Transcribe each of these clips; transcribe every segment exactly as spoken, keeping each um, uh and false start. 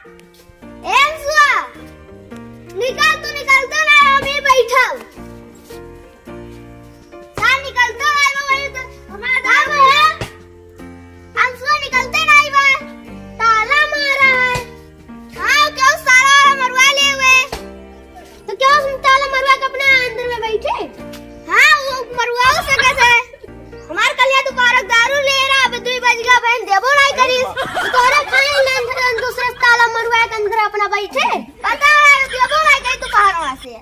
ए अंसुआ, निकल, तू निकलता ना, हम ही बैठल। सार निकलता ना, वो वही तो हमारा घर में है। अंसुआ निकलते नहीं बा, ताला मारा है। हाँ, क्यों सारा मरवा ले हुए? तो क्यों हम ताला मरवा के अपने अंदर में बैठे? हाँ, वो मरवाओ सकत है। हमार कलिया दुपहर के दारू ले रहा, अब दुई बज गया, बहन देबो नहीं करी। तो तोरे खाए ना अंदर दूसरे से ताला मरवा के अंदर अपना बैठे। पता है, देबो नहीं करी दुपहर से।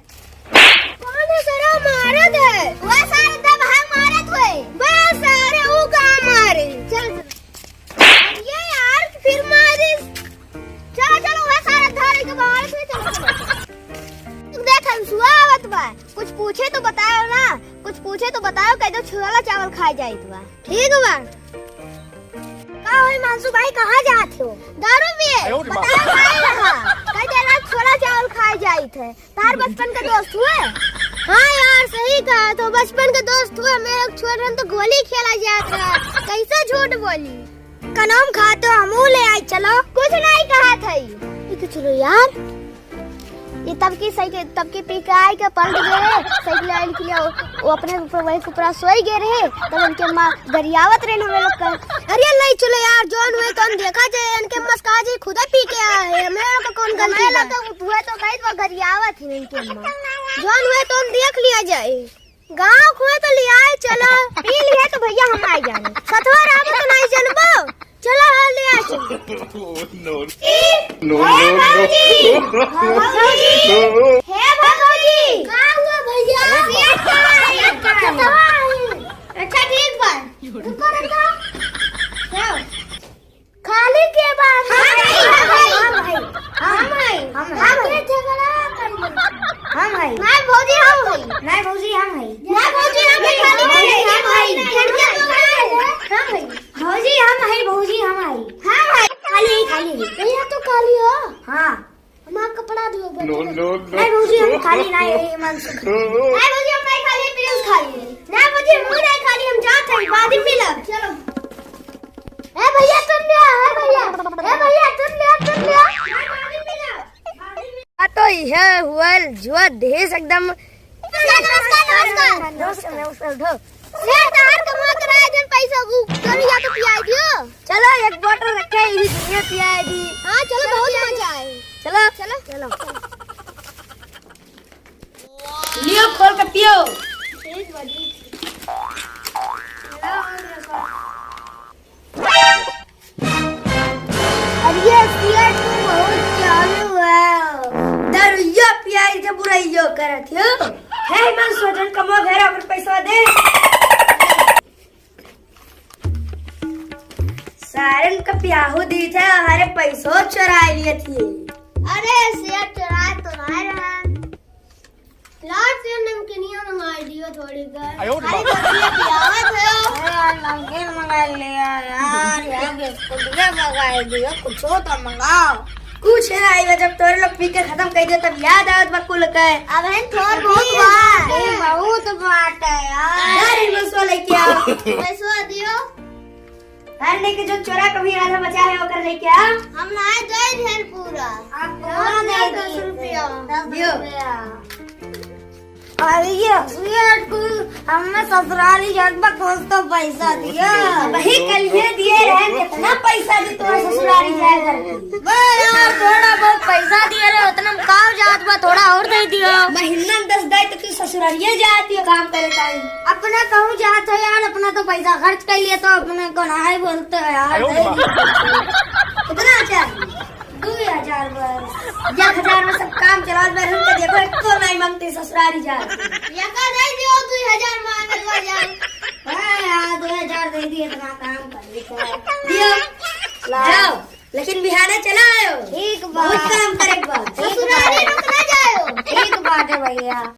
कौन है सारा मारत है? वह सारे तब हम मारत हुए। बस सारे ऊ का मारे। चल, चल। ये यार फिर मारिस। चलो, चलो, वह सारा धारे के बाहर से चलो, चलो। तू देख, अंसुआ आवत बा। कुछ पूछे तो बताओ ना, कुछ पूछे तो बताओ, कह दो छोला चावल खाए जाइत बा। ठीक बा। का होई मानसू भाई, कहाँ जात हो? दारू पिए। आयो रे माँ। बताओ भाई, कहाँ? कह दे रहा छोला चावल खाए जाइत है। तार बचपन के दोस्त हुए? हाँ यार, सही कहा, तो बचपन के दोस्त हुए। मेरे लोग छोट रहन तो गोली खेला जात रहा। कैसे झूठ बोली? कनम खा तो हमू ले आई, चलो। कुछ नहीं कहा था ये। ये तो चलो यार। ये तब की सही के, तब की पी के आई के पलट गए रहे, साइकिल आइल के लिए वो, वो अपने ऊपर वही कुपरा सोई गए रहे, तब उनके माँ गरियावत रहे हमें लोग का। अरे नहीं चलो यार, जौन हुए तो हम देखा जाए, इनके मस्का जी खुदा पी के आए हैं, हमें लोग का कौन गलती हमें बा? लोग का हुए तो कहीं तो गरियावत ही इनके माँ। जौन हुए तो हम देख लिया जाए। गाँव खुए तो लियाए चलो, पी लिए तो भैया हम आए जाने। सतवा राम तो नहीं जनबो। चलो, हाँ, लियाए चलो। No, no, हे no, no। भौजी! भौजी! हे भौजी! का हुआ भैया? पेट का है, पेट का है। सतवा है। अच्छा, ठीक बा। रुको, रुको। जाओ। खाली के बाद हम हई, हम हई, हम हई, हम हई, हम हई। के झगड़ा कर ले। हम हई। नहीं भौजी, हम हई। नहीं भौजी, हम हई। नहीं भौजी, हम हई, खाली नहीं, हम हई। हम हई। हम हई। भौजी, हम हई, भौजी, हम हई। हम हई। खाली, खाली। भैया, तू खाली हो? हाँ। हमार कपड़ा दियो, बैठ No, के। No, no। नहीं भौजी, हम खाली नहीं, ये मन से। नहीं भौजी, हम नहीं खाली, प्रिंस खाली। नहीं भौजी, हम नहीं खाली, हम जात हई, बाद में मिलब। चलो। ए भैया, तुम ले आओ, ए भैया, ए भैया, तुम ले आओ, तुम ले आओ। हाँ, तो यह हुआ जुआ देश एकदम। नमस्कार, नमस्कार, नमस्कार। नमस्कार, नमस्कार, उठो। यार, तार कमा कराए जन पैसा उ करिया तो पियाई दियो। चलो, एक बोतल रखे, यही दुनिया पियाई दी। हाँ, चलो, बहुत मजा आए। चलो। चलो। चलो। लियो, खोल के पियो। ठीक बा जी। अरे सेठ, तू बहुत चालू है। दरुइया पियाई के बुराइयो करत हो। हे, मन सोचन कमो घर अपन पैसा दे। सारन का प्याहू दी थे, हमारे पैसो चुरा लिए थे। अरे सेठ, चुराए तो नहीं रहा। लाट से नमकीनिया मंगाई दियो थोड़ी कर। आयो रे खाली बाप। तो ये पियावत है। अरे यार, नमकीन मंगाई लिया यार, यार बिस्कुटिया मंगाई दियो, कुछ तो मंगाओ। कुछ नहीं बा, जब तोरे लोग पी के खत्म कर दे तब याद आवत बा कुल के। अब है थोड़ बहुत बा। बहुत बात है यार। यार, इनमें सो लेके आओ। पैसवा दियो। अरे लेके जो चोरा कभी आधा बचा है, ओकर लेके आ। हम ना दे देन पूरा। आप पूरा दे दस रुपया। दस रुपया। अरे ये, ये तू हमें ससुरारी जात बा, कुछ तो पैसा दिया। वही कल ये दिए रहे, कितना पैसा दी तुम्हारे ससुरारी जाए करके। बे यार, थोड़ा बहुत पैसा दिए रहे, उतना में का जात बा, थोड़ा और दे दियो। महीना में दस दाई तो तू ससुरारिये जाती हो काम करे ताई। अपना कहूँ जात है यार, अपना तो पैसा खर्च कर लिया तो अपना को नहीं बोलते हो यार। आयो रे माँ। कितना चाहिए? दो हजार बस। एक हजार में सब काम चलावत बा, हम तो देखो, एको नहीं मांगते ससुरारी जात। या का दे दियो, दो हजार मांगत बा जान। हाँ यार, दो हजार दे दिए, इतना काम कर लेते हैं। दियो। ला। जाओ। लेकिन बिहाने चला आयो। ठीक बा। बहुत काम करे के बा। ससुरारी रुक ना जायो। ठीक बात है भैया।